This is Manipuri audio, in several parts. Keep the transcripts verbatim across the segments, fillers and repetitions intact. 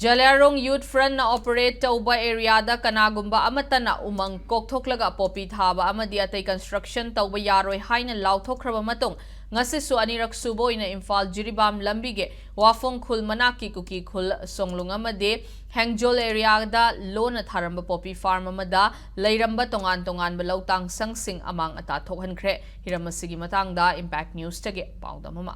ꯖꯦꯂꯤꯌꯥꯡꯔꯣꯡ ꯌꯨꯠ ꯐ꯭ꯔꯟꯠꯅ ꯑꯣꯄꯔꯦꯠ ꯇꯧꯕ ꯑꯦꯔꯤꯌꯥꯗ ꯀꯅꯥꯒꯨꯝꯕ ꯑꯃꯠꯇꯅ ꯎꯃꯪ ꯀꯣꯛꯊꯣꯛꯂꯒ ꯄꯣꯄꯤ ꯊꯥꯕ ꯑꯃꯗꯤ ꯑꯇꯩ ꯀꯟꯁꯇ꯭ꯔꯛꯁꯟ ꯇꯧꯕ ꯌꯥꯔꯣꯏ ꯍꯥꯏꯅ ꯂꯥꯎꯊꯣꯛꯈ꯭ꯔꯕ ꯃꯇꯨꯡ, ꯉꯁꯤꯁꯨ ꯑꯅꯤꯔꯛ ꯁꯨꯕ ꯑꯣꯏꯅ ꯏꯝꯐꯥꯜ ꯖꯤꯔꯤꯕꯥꯝ ꯂꯝꯕꯤꯒꯤ ꯋꯥꯐꯣꯡ ꯈꯨꯜ ꯃꯅꯥꯛꯀꯤ ꯀꯨꯀꯤ ꯈꯨꯜ ꯁꯣꯡꯂꯨꯡ ꯑꯃꯗꯤ ꯍꯦꯡꯖꯣꯜ ꯑꯦꯔꯤꯌꯥꯗ ꯂꯣꯟꯅ ꯊꯥꯔꯝꯕ ꯄꯣꯄꯤ ꯐꯥꯔꯝ ꯑꯃꯗ ꯂꯩꯔꯝꯕ ꯇꯣꯉꯥꯟ ꯇꯣꯉꯥꯟꯕ ꯂꯧ ꯇꯥꯡꯁꯪꯁꯤꯡ ꯑꯃꯥꯡ ꯑꯇꯥ ꯊꯣꯛꯍꯟꯈ꯭ꯔꯦ꯫ ꯍꯤꯔꯝ ꯑꯁꯤꯒꯤ ꯃꯇꯥꯡꯗ ꯏꯝꯄꯦꯛ ꯅ꯭ꯌꯨꯁꯇꯒꯤ ꯄꯥꯎꯗꯝ ꯑꯃ꯫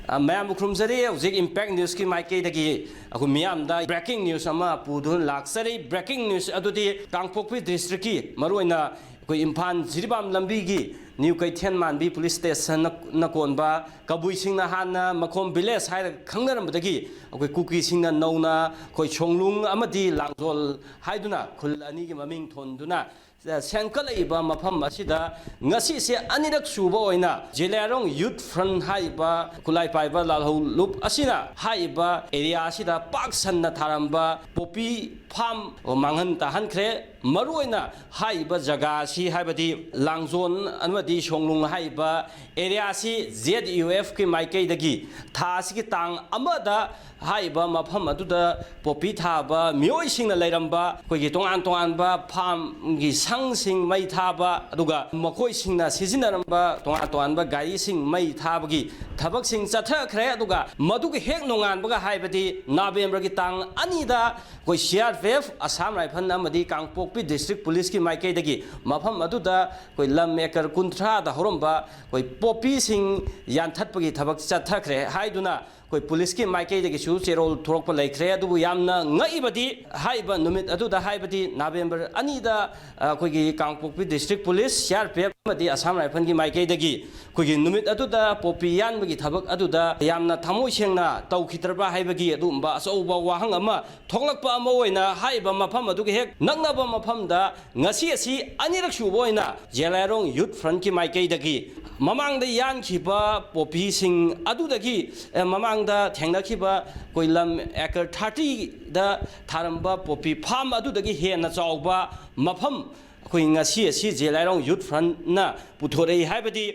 ꯑ, ꯃꯌꯥꯝꯕꯨ ꯈꯨꯔꯨꯝꯖꯔꯤ꯫ ꯍꯧꯖꯤꯛ ꯏꯝꯄꯦꯛ ꯅ꯭ꯌꯨꯁꯀꯤ ꯃꯥꯏꯀꯩꯗꯒꯤ ꯑꯩꯈꯣꯏ ꯃꯤꯌꯥꯝꯗ ꯕ꯭ꯔꯦꯀꯤꯡ ꯅ꯭ꯌꯨꯁ ꯑꯃ ꯄꯨꯗꯨꯅ ꯂꯥꯛꯆꯔꯤ꯫ ꯕ꯭ꯔꯦꯀꯤꯡ ꯅ꯭ꯌꯨꯁ ꯑꯗꯨꯗꯤ ꯀꯥꯡꯄꯣꯛꯄꯤ ꯗꯤꯁꯇ꯭ꯔꯤꯛꯀꯤ, ꯃꯔꯨꯑꯣꯏꯅ ꯑꯩꯈꯣꯏ ꯏꯝꯐꯥꯜ ꯖꯤꯔꯤꯕꯥꯝ ꯂꯝꯕꯤꯒꯤ ꯅ꯭ꯌꯨ ꯀꯩꯊꯦꯜ ꯃꯥꯟꯕꯤ ꯄꯨꯂꯤꯁ ꯁ꯭ꯇꯦꯁꯟꯅ ꯅ ꯀꯣꯟꯕ ꯀꯕꯨꯏꯁꯤꯡꯅ ꯍꯥꯟꯅ ꯃꯈꯣꯝ ꯚꯤꯂꯦꯖ ꯍꯥꯏꯔꯒ ꯈꯪꯅꯔꯝꯕꯗꯒꯤ ꯑꯩꯈꯣꯏ ꯀꯨꯀꯤꯁꯤꯡꯅ ꯅꯧꯅ ꯑꯩꯈꯣꯏ ꯁꯣꯡꯂꯨꯡ ꯑꯃꯗꯤ ꯂꯥꯡꯖꯣꯜ ꯍꯥꯏꯗꯨꯅ ꯈꯨꯜ ꯑꯅꯤꯒꯤ ꯃꯃꯤꯡ ꯊꯣꯟꯗꯨꯅ ꯁꯦꯝꯒꯠꯂꯛꯏꯕ ꯃꯐꯝ ꯑꯁꯤꯗ ꯉꯁꯤꯁꯦ ꯑꯅꯤꯔꯛ ꯁꯨꯕ ꯑꯣꯏꯅ ꯖꯦꯂꯤꯌꯥꯡꯔꯣꯡ ꯌꯨꯠ ꯐ꯭ꯔꯟꯠ ꯍꯥꯏꯔꯤꯕ ꯈꯨꯠꯂꯥꯏ ꯄꯥꯏꯕ ꯂꯥꯜꯍꯧ ꯂꯨꯞ ꯑꯁꯤꯅ ꯍꯥꯏꯔꯤꯕ ꯑꯦꯔꯤꯌꯥ ꯑꯁꯤꯗ ꯄꯥꯛ ꯁꯟꯅ ꯊꯥꯔꯝꯕ ꯄꯣꯄꯤ ꯐꯥꯔꯝ ꯃꯥꯡꯍꯟ ꯇꯥꯍꯟꯈ꯭ꯔꯦ꯫ ꯃꯔꯨꯑꯣꯏꯅ ꯍꯥꯏꯔꯤꯕ ꯖꯒꯥ ꯑꯁꯤ, ꯍꯥꯏꯕꯗꯤ ꯂꯥꯡꯖꯣꯟ ꯑꯃꯗꯤ ꯁꯣꯡꯂꯨꯡ ꯍꯥꯏꯔꯤꯕ ꯑꯦꯔꯤꯌꯥ ꯑꯁꯤ ꯖꯦꯗ ꯌꯨ ꯑꯦꯐꯀꯤ ꯃꯥꯏꯀꯩꯗꯒꯤ ꯊꯥ ꯑꯁꯤꯒꯤ ꯇꯥꯡ ꯑꯃꯗ ꯍꯥꯏꯔꯤꯕ ꯃꯐꯝ ꯑꯗꯨꯗ ꯄꯣꯄꯤ ꯊꯥꯕ ꯃꯤꯑꯣꯏꯁꯤꯡꯅ ꯂꯩꯔꯝꯕ ꯑꯩꯈꯣꯏꯒꯤ ꯇꯣꯉꯥꯟ ꯇꯣꯉꯥꯟꯕ ꯐꯥꯔꯝꯒꯤ ꯁꯪꯁꯤꯡ ꯃꯩ ꯊꯥꯕ, ꯑꯗꯨꯒ ꯃꯈꯣꯏꯁꯤꯡꯅ ꯁꯤꯖꯤꯟꯅꯔꯝꯕ ꯇꯣꯉꯥꯟ ꯇꯣꯉꯥꯟꯕ ꯒꯥꯔꯤꯁꯤꯡ ꯃꯩ ꯊꯥꯕꯒꯤ ꯊꯕꯛꯁꯤꯡ ꯆꯠꯊꯈ꯭ꯔꯦ꯫ ꯑꯗꯨꯒ ꯃꯗꯨꯒꯤ ꯍꯦꯛ ꯅꯣꯡꯉꯥꯟꯕꯒ, ꯍꯥꯏꯕꯗꯤ ꯅꯕꯦꯝꯕꯔꯒꯤ ꯇꯥꯡ ꯑꯅꯤꯗ ꯑꯩꯈꯣꯏ ꯁꯤ R P F, Assam rifle ꯑꯃꯗꯤ ꯀꯥꯡꯄꯣꯛꯄꯤ ꯗꯤꯁꯇ꯭ꯔꯤꯛ ꯄꯨꯂꯤꯁꯀꯤ ꯃꯥꯏꯀꯩꯗꯒꯤ ꯃꯐꯝ ꯑꯗꯨꯗ ꯑꯩꯈꯣꯏ ꯂꯝ ꯑꯦꯀꯔ ꯀꯨꯟꯊ꯭ꯔꯥꯗ ꯍꯧꯔꯝꯕ ꯑꯩꯈꯣꯏ ꯄꯣꯄꯤꯁꯤꯡ ꯌꯥꯟꯊꯠꯄꯒꯤ ꯊꯕꯛ ꯆꯠꯊꯈ꯭ꯔꯦ ꯍꯥꯏꯗꯨꯅ ꯑꯩꯈꯣꯏ ꯄꯨꯂꯤꯁꯀꯤ ꯃꯥꯏꯀꯩꯗꯒꯤꯁꯨ ꯆꯦꯔꯣꯜ ꯊꯣꯔꯛꯄ ꯂꯩꯈ꯭ꯔꯦ꯫ ꯑꯗꯨꯕꯨ ꯌꯥꯝꯅ ꯉꯛꯏꯕꯗꯤ, ꯍꯥꯏꯔꯤꯕ ꯅꯨꯃꯤꯠ ꯑꯗꯨꯗ, ꯍꯥꯏꯕꯗꯤ ꯅꯕꯦꯝꯕꯔ ꯑꯅꯤꯗ, ꯑ, ꯑꯩꯈꯣꯏꯒꯤ Kangpokpi district police, C R P F ꯑꯃꯗꯤ ꯑꯁꯥꯝ ꯔꯥꯏꯐꯜꯒꯤ ꯃꯥꯏꯀꯩꯗꯒꯤ ꯑꯩꯈꯣꯏꯒꯤ ꯅꯨꯃꯤꯠ ꯑꯗꯨꯗ ꯄꯣꯄꯤ ꯌꯥꯟꯕꯒꯤ ꯊꯕꯛ ꯑꯗꯨꯗ ꯌꯥꯝꯅ ꯊꯃꯣꯏ ꯁꯦꯡꯅ ꯇꯧꯈꯤꯗ꯭ꯔꯕ꯭ꯔꯥ ꯍꯥꯏꯕꯒꯤ ꯑꯗꯨꯒꯨꯝꯕ ꯑꯆꯧꯕ ꯋꯥꯍꯪ ꯑꯃ ꯊꯣꯛꯂꯛꯄ ꯑꯃ ꯑꯣꯏꯅ, ꯍꯥꯏꯔꯤꯕ ꯃꯐꯝ ꯑꯗꯨꯒ ꯍꯦꯛ ꯅꯛꯅꯕ ꯃꯐꯝꯗ ꯉꯁꯤ ꯑꯁꯤ ꯑꯅꯤꯔꯛ ꯁꯨꯕ ꯑꯣꯏꯅ ꯖꯦꯂꯤꯌꯥꯡꯔꯣꯡ ꯌꯨꯠ ꯐ꯭ꯔꯟꯠꯀꯤ ꯃꯥꯏꯀꯩꯗꯒꯤ ꯃꯃꯥꯡꯗ ꯌꯥꯟꯈꯤꯕ ꯄꯣꯄꯤꯁꯤꯡ ꯑꯗꯨꯗꯒꯤ, ꯑꯦ, ꯃꯃꯥꯡꯗ ꯊꯦꯡꯅꯈꯤꯕ ꯑꯩꯈꯣꯏ ꯂꯝ ꯑꯦꯀꯔ ꯊꯥꯔꯇꯤꯗ ꯊꯥꯔꯝꯕ ꯄꯣꯄꯤ ꯐꯥꯔꯝ ꯑꯗꯨꯗꯒꯤ ꯍꯦꯟꯅ ꯆꯥꯎꯕ ꯃꯐꯝ ꯑꯩꯈꯣꯏ ꯉꯁꯤ ꯑꯁꯤ ꯖꯦꯂꯤꯌꯥꯡꯔꯣꯡ ꯌꯨꯠ ꯐ꯭ꯔꯟꯠꯅ ꯄꯨꯊꯣꯔꯛꯏ꯫ ꯍꯥꯏꯕꯗꯤ,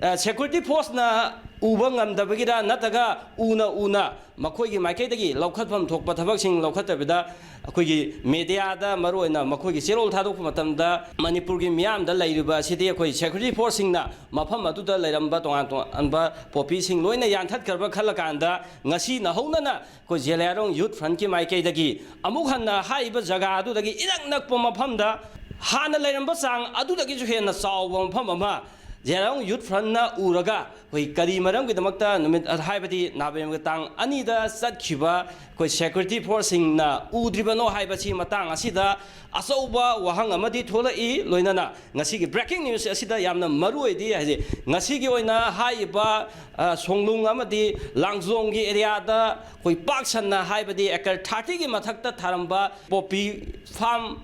ꯑ, ꯁꯦꯀ꯭ꯌꯨꯔꯤꯇꯤ ꯐꯣꯔꯁꯅ ꯎꯕ ꯉꯝꯗꯕꯒꯤꯔ ꯅꯠꯇ꯭ꯔꯒ ꯎꯅ ꯎꯅ ꯃꯈꯣꯏꯒꯤ ꯃꯥꯏꯀꯩꯗꯒꯤ ꯂꯧꯈꯠꯐꯝ ꯊꯣꯛꯄ ꯊꯕꯛꯁꯤꯡ ꯂꯧꯈꯠꯇꯕꯤꯗ, ꯑꯩꯈꯣꯏꯒꯤ ꯃꯦꯗꯤꯌꯥꯗ ꯃꯔꯨꯑꯣꯏꯅ ꯃꯈꯣꯏꯒꯤ ꯆꯦꯔꯣꯜ ꯊꯥꯗꯣꯛꯄ ꯃꯇꯝꯗ ꯃꯅꯤꯄꯨꯔꯒꯤ ꯃꯤꯌꯥꯝꯗ ꯂꯩꯔꯤꯕ ꯑꯁꯤꯗꯤ ꯑꯩꯈꯣꯏ ꯁꯦꯀ꯭ꯌꯨꯔꯤꯇꯤ ꯐꯣꯔꯁꯁꯤꯡꯅ ꯃꯐꯝ ꯑꯗꯨꯗ ꯂꯩꯔꯝꯕ ꯇꯣꯉꯥꯟ ꯇꯣꯉꯥꯟꯕ ꯄꯣꯄꯤꯁꯤꯡ ꯂꯣꯏꯅ ꯌꯥꯟꯊꯠꯈ꯭ꯔꯕ ꯈꯜꯂꯀꯥꯟꯗ, ꯉꯁꯤ ꯅꯧꯍꯧꯅꯅ ꯑꯩꯈꯣꯏ ꯖꯦꯂꯤꯌꯥꯡꯔꯣꯡ ꯌꯨꯠ ꯐ꯭ꯔꯟꯠꯀꯤ ꯃꯥꯏꯀꯩꯗꯒꯤ ꯑꯃꯨꯛ ꯍꯟꯅ ꯍꯥꯏꯔꯤꯕ ꯖꯒꯥ ꯑꯗꯨꯗꯒꯤ ꯏꯅꯛ ꯅꯛꯄ ꯃꯐꯝꯗ ꯍꯥꯟꯅ ꯂꯩꯔꯝꯕ ꯆꯥꯡ ꯑꯗꯨꯗꯒꯤꯁꯨ ꯍꯦꯟꯅ ꯆꯥꯎꯕ ꯃꯐꯝ ꯑꯃ ꯖꯦꯂꯤꯌꯥꯡꯔꯣꯡ ꯌꯨꯠ ꯐ꯭ꯔꯟꯠꯅ ꯎꯔꯒ, ꯑꯩꯈꯣꯏ ꯀꯔꯤ ꯃꯔꯝꯒꯤꯗꯃꯛꯇ ꯅꯨꯃꯤꯠ, ꯍꯥꯏꯕꯗꯤ ꯅꯕꯦꯝꯕꯔ ꯇꯥꯡ ꯑꯅꯤꯗ ꯆꯠꯈꯤꯕ ꯑꯩꯈꯣꯏ ꯁꯦꯀ꯭ꯌꯨꯔꯤꯇꯤ ꯐꯣꯔꯁꯁꯤꯡꯅ ꯎꯗ꯭ꯔꯤꯕꯅꯣ ꯍꯥꯏꯕꯁꯤ ꯃꯇꯥꯡ ꯑꯁꯤꯗ ꯑꯆꯧꯕ ꯋꯥꯍꯪ ꯑꯃꯗꯤ ꯊꯣꯛꯂꯛꯏ꯫ ꯂꯣꯏꯅꯅ ꯉꯁꯤꯒꯤ ꯕ꯭ꯔꯦꯀꯤꯡ ꯅ꯭ꯌꯨꯁ ꯑꯁꯤꯗ ꯌꯥꯝꯅ ꯃꯔꯨ ꯑꯣꯏꯗꯤ ꯍꯥꯏꯗꯤ, ꯉꯁꯤꯒꯤ ꯑꯣꯏꯅ ꯍꯥꯏꯔꯤꯕ, ꯑ, ꯁꯣꯡꯂꯨꯡ ꯑꯃꯗꯤ ꯂꯥꯡꯖꯣꯡꯒꯤ ꯑꯦꯔꯤꯌꯥꯗ ꯑꯩꯈꯣꯏ ꯄꯥꯛ ꯁꯟꯅ ꯍꯥꯏꯕꯗꯤ ꯑꯦꯀꯔ ꯊꯥꯔꯇꯤꯒꯤ ꯃꯊꯛꯇ ꯊꯥꯔꯝꯕ ꯄꯣꯄꯤ ꯐꯥꯝ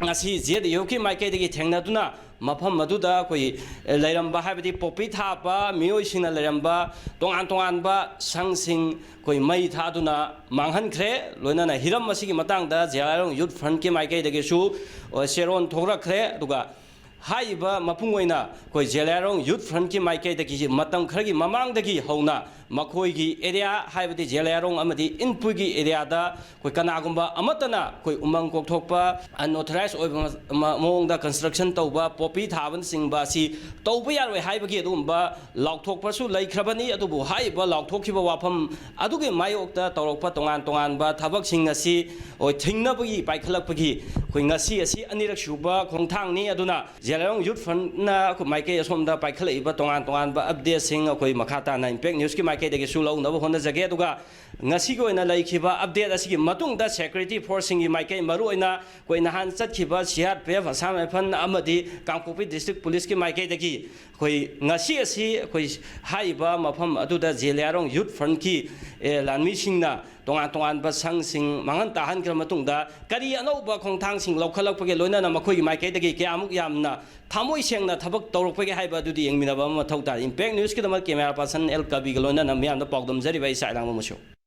ꯉꯁꯤ ꯖꯦ ꯑꯦꯟ ꯌꯨꯒꯤ ꯃꯥꯏꯀꯩꯗꯒꯤ ꯊꯦꯡꯅꯗꯨꯅ ꯃꯐꯝ ꯑꯗꯨꯗ ꯑꯩꯈꯣꯏ ꯂꯩꯔꯝꯕ, ꯍꯥꯏꯕꯗꯤ ꯄꯣꯄꯤ ꯊꯥꯕ ꯃꯤꯑꯣꯏꯁꯤꯡꯅ ꯂꯩꯔꯝꯕ ꯇꯣꯉꯥꯟ ꯇꯣꯉꯥꯟꯕ ꯁꯪꯁꯤꯡ ꯑꯩꯈꯣꯏ ꯃꯩ ꯊꯥꯗꯨꯅ ꯃꯥꯡꯍꯟꯈ꯭ꯔꯦ꯫ ꯂꯣꯏꯅꯅ ꯍꯤꯔꯝ ꯑꯁꯤꯒꯤ ꯃꯇꯥꯡꯗ ꯖꯦꯂꯤꯌꯥꯡꯔꯣꯡ ꯌꯨꯠ ꯐ꯭ꯔꯟꯠꯀꯤ ꯃꯥꯏꯀꯩꯗꯒꯤꯁꯨ, ꯑ, ꯆꯦꯔꯣꯜ ꯊꯣꯛꯂꯛꯈ꯭ꯔꯦ꯫ ꯑꯗꯨꯒ ꯍꯥꯏꯔꯤꯕ ꯃꯄꯨꯡ ꯑꯣꯏꯅ ꯑꯩꯈꯣꯏ ꯖꯦꯂꯤꯌꯥꯡꯔꯣꯡ ꯌꯨꯠ ꯐ꯭ꯔꯟꯠꯀꯤ ꯃꯥꯏꯀꯩꯗꯒꯤ ꯃꯇꯝ ꯈꯔꯒꯤ ꯃꯃꯥꯡꯗꯒꯤ ꯍꯧꯅ ꯃꯈꯣꯏꯒꯤ ꯑꯦꯔꯤꯌꯥ, ꯍꯥꯏꯕꯗꯤ ꯖꯦꯂꯤꯌꯥꯡꯔꯣꯡ ꯑꯃꯗꯤ ꯏꯟꯄꯨꯏꯒꯤ ꯑꯦꯔꯤꯌꯥꯗ ꯑꯩꯈꯣꯏ ꯀꯅꯥꯒꯨꯝꯕ ꯑꯃꯠꯇꯅ ꯑꯩꯈꯣꯏ ꯎꯃꯪ ꯀꯣꯛꯊꯣꯛꯄ, ꯑꯟꯑꯣꯊꯣꯔꯥꯏꯖ ꯑꯣꯏꯕ ꯃ-, ꯃꯑꯣꯡꯗ ꯀꯟꯁꯇ꯭ꯔꯛꯁꯟ ꯇꯧꯕ, ꯄꯣꯄꯤ ꯊꯥꯕꯅꯆꯤꯡꯕ ꯑꯁꯤ ꯇꯧꯕ ꯌꯥꯔꯣꯏ ꯍꯥꯏꯕꯒꯤ ꯑꯗꯨꯒꯨꯝꯕ ꯂꯥꯎꯊꯣꯛꯄꯁꯨ ꯂꯩꯈ꯭ꯔꯕꯅꯤ꯫ ꯑꯗꯨꯕꯨ ꯍꯥꯏꯔꯤꯕ ꯂꯥꯎꯊꯣꯛꯈꯤꯕ ꯋꯥꯐꯝ ꯑꯗꯨꯒꯤ ꯃꯥꯌꯣꯛꯇ ꯇꯧꯔꯛꯄ ꯇꯣꯉꯥꯟ ꯇꯣꯉꯥꯟꯕ ꯊꯕꯛꯁꯤꯡ ꯑꯁꯤ, ꯑꯣ, ꯊꯤꯡꯅꯕꯒꯤ ꯄꯥꯏꯈꯠꯂꯛꯄꯒꯤ ꯑꯩꯈꯣꯏ ꯉꯁꯤ ꯑꯁꯤ ꯑꯅꯤꯔꯛ ꯁꯨꯕ ꯈꯣꯡꯊꯥꯡꯅꯤ꯫ ꯑꯗꯨꯅ ꯖꯦꯂꯤꯌꯥꯡꯔꯣꯡ ꯌꯨꯠ ꯐ꯭ꯔꯟꯠꯅ ꯑꯩꯈꯣꯏ ꯃꯥꯏꯀꯩ ꯑꯁꯣꯝꯗ ꯄꯥꯏꯈꯠꯂꯛꯏꯕ ꯇꯣꯉꯥꯟ ꯇꯣꯉꯥꯟꯕ ꯑꯞꯗꯦꯠꯁꯤꯡ ꯑꯩꯈꯣꯏ ꯃꯈꯥ ꯇꯥꯅ ꯏꯝꯄꯦꯛ ꯅ꯭ꯌꯨꯁꯀꯤ ꯃꯥꯏꯀꯩꯗꯒꯤꯁꯨ ꯂꯧꯅꯕ ꯍꯣꯠꯅꯖꯒꯦ꯫ ꯑꯗꯨꯒ ꯉꯁꯤꯒꯤ ꯑꯣꯏꯅ ꯂꯩꯈꯤꯕ ꯑꯞꯗꯦꯠ ꯑꯁꯤꯒꯤ ꯃꯇꯨꯡꯗ ꯁꯦꯀ꯭ꯌꯨꯔꯤꯇꯤ ꯐꯣꯔꯁꯁꯤꯡꯒꯤ ꯃꯥꯏꯀꯩ, ꯃꯔꯨꯑꯣꯏꯅ ꯑꯩꯈꯣꯏ ꯅꯍꯥꯟ ꯆꯠꯈꯤꯕ ꯁꯤ R P F, Assam rifle ꯑꯃꯗꯤ ꯀꯥꯡꯄꯣꯛꯄꯤ ꯗꯤꯁꯇ꯭ꯔꯤꯛ ꯄꯨꯂꯤꯁꯀꯤ ꯃꯥꯏꯀꯩꯗꯒꯤ ꯑꯩꯈꯣꯏ ꯉꯁꯤ ꯑꯁꯤ ꯑꯩꯈꯣꯏ ꯍꯥꯏꯔꯤꯕ ꯃꯐꯝ ꯑꯗꯨꯗ ꯖꯦꯂꯤꯌꯥꯡꯔꯣꯡ ꯌꯨꯠ ꯐ꯭ꯔꯟꯠꯀꯤ, ꯑꯦ, ꯂꯥꯟꯃꯤꯁꯤꯡꯅ ꯇꯣꯉꯥꯟ ꯇꯣꯉꯥꯟꯕ ꯁꯪꯁꯤꯡ ꯃꯥꯡꯍꯟ ꯇꯥꯍꯟꯈ꯭ꯔ ꯃꯇꯨꯡꯗ ꯀꯔꯤ ꯑꯅꯧꯕ ꯈꯣꯡꯊꯥꯡꯁꯤꯡ ꯂꯧꯈꯠꯂꯛꯄꯒꯦ, ꯂꯣꯏꯅꯅ ꯃꯈꯣꯏꯒꯤ ꯃꯥꯏꯀꯩꯗꯒꯤ ꯀꯌꯥꯃꯨꯛ ꯌꯥꯝꯅ ꯊꯃꯣꯏ ꯁꯦꯡꯅ ꯊꯕꯛ ꯇꯧꯔꯛꯄꯒꯦ ꯍꯥꯏꯕ ꯑꯗꯨꯗꯤ ꯌꯦꯡꯃꯤꯟꯅꯕ ꯑꯃ ꯃꯊꯧ ꯇꯥꯏ꯫ ꯏꯝꯄꯦꯛ ꯅ꯭ꯌꯨꯁꯀꯤꯗꯃꯛ ꯀꯦꯃꯦꯔꯥ ꯄꯥꯔꯁꯟ ꯑꯦꯜ ꯀꯕꯤꯒ ꯂꯣꯏꯅꯅ ꯃꯤꯌꯥꯝꯗ ꯄꯥꯎꯗꯝꯖꯔꯤꯕ ꯑꯩ ꯁꯥꯏꯂꯥꯡꯕꯝ ꯃꯨꯁꯨ꯫